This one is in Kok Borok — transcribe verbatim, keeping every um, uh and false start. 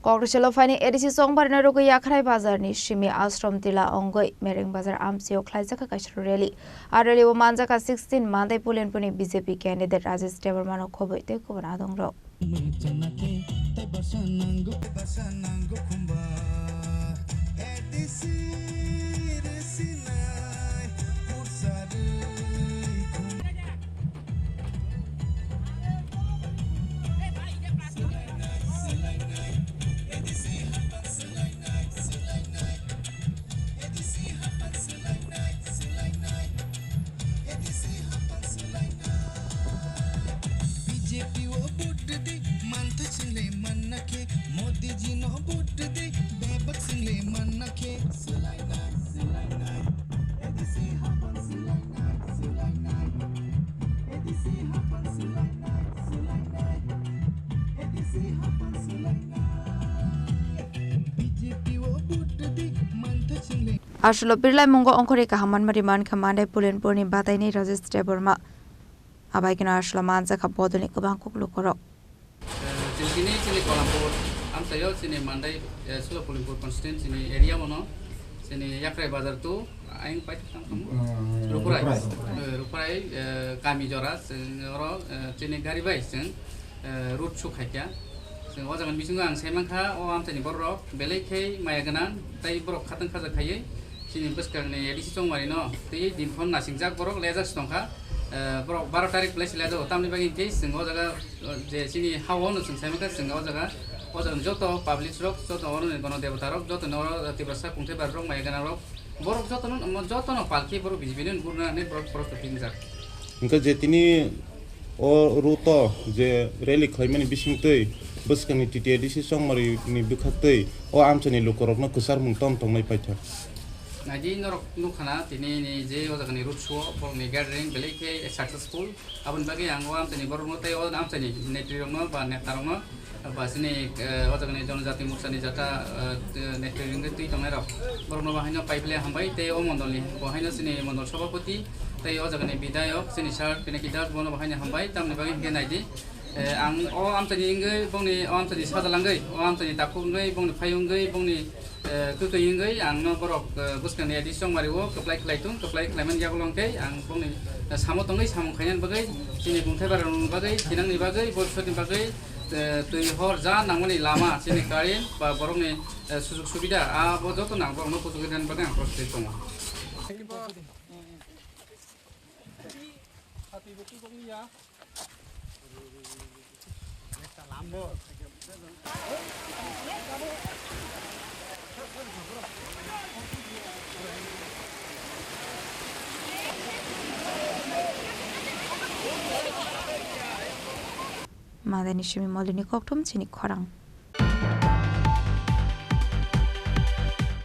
Kokdisalo phaini A D C chongbarino rwgwi Yakhrai bazarni simi Ashram Tila wngwi Mereng bazar amchio khlaijakha kaisa rally. A rally o manjakha sixteen Mandai Pulenpurni B J P candidate Rajesh Debbarmano khobwi tei kubun adongrok. B J P o vote di, mantha single manna khe, Modi ji no vote di, bebak single manna khe. Aswlo birlai mungo ongkhorwi kaham manmari mankha Mandai Pulenpurni bataini Rajesh Debbarma. Abaikeno aswlo manjakha bodolni kwbang kuk lukurok. Eh, chini tini chini Kolampur amchaio chini Mandai, eh, Sulapulimpur constituency ni area mono chini Yakrai Bazar tu ayang pai tang tong. Hmm, Rukurai. Rukurai. Eh, Rukurai, eh, kami jora chwng oro, eh, chini gari bai chwng, eh, route show khaikha. Chwng o jaga ni bisingo ang sai mankha o amchaini borok belai khe maya gwnang tei borok khatang khaja khaiwi chini bwskangni A D C chongmari no twi din phone nasingjak borok lejak si tongkha. Eh, borok baro tarik belai si lejak tamni bagwi hwnkhe chwng o jaga je chini ha-o no chwng sai mankha, chwng o jaga, o jaga ni joto public rok, joto oro ni gono debota rok, joto ni oro Tiprasa kungthai bar rok, maya gana rok, borok joto no, joto no palki borok B J P ni gurna hinwi borok, borok to tingjak. Hingke je tini o route o je rally khlaimani bisingtwi bwskangni T T A D C chongmari ni bwkhaktwi o amchaini lukurokno kwcharmung tom tongnai paikha. Naidi norok nukha na tini ni je o jaga ni route show, borok ni gathering belai khe successful. Aboni bagwi ang o amchaini borokno tei o amchaini netrirokno ba netarokno ba chini, eh, o jagani Jonojati Morchani jata, eh, netri wngwi twi tongnairok borokno bo haino paiphle hambai tei o mondolni bo haino chini mondol sobhapoti tei o jagani bidhayok chini sir Pinaki Das bono bo haino hambai tamni bagwi hwnkhe naidi, eh, ang o amchaini wngwi bongni o amchaini sajalangwi o amchaini takhuk wngwi bongni phai wngwi bongni Eh, twi twi wngwi ang no borok, eh, bwskangni A D C chongmari o kwplai khlai thung, kwplai khlaimani yagulo hwnkhe ang bongni, eh, samo tongwi samung khainani bagwi chini kungthai barani bagwi, thinangni bagwi, bobiswtni bagwi, eh, twi hor ja nangmani lama chini current ba borokni, eh, sujug subida abo joto nang borokno kuchugwi rwnani bagwi ang proste tongo. Mandai ni simi Molini kokthum chini khorang.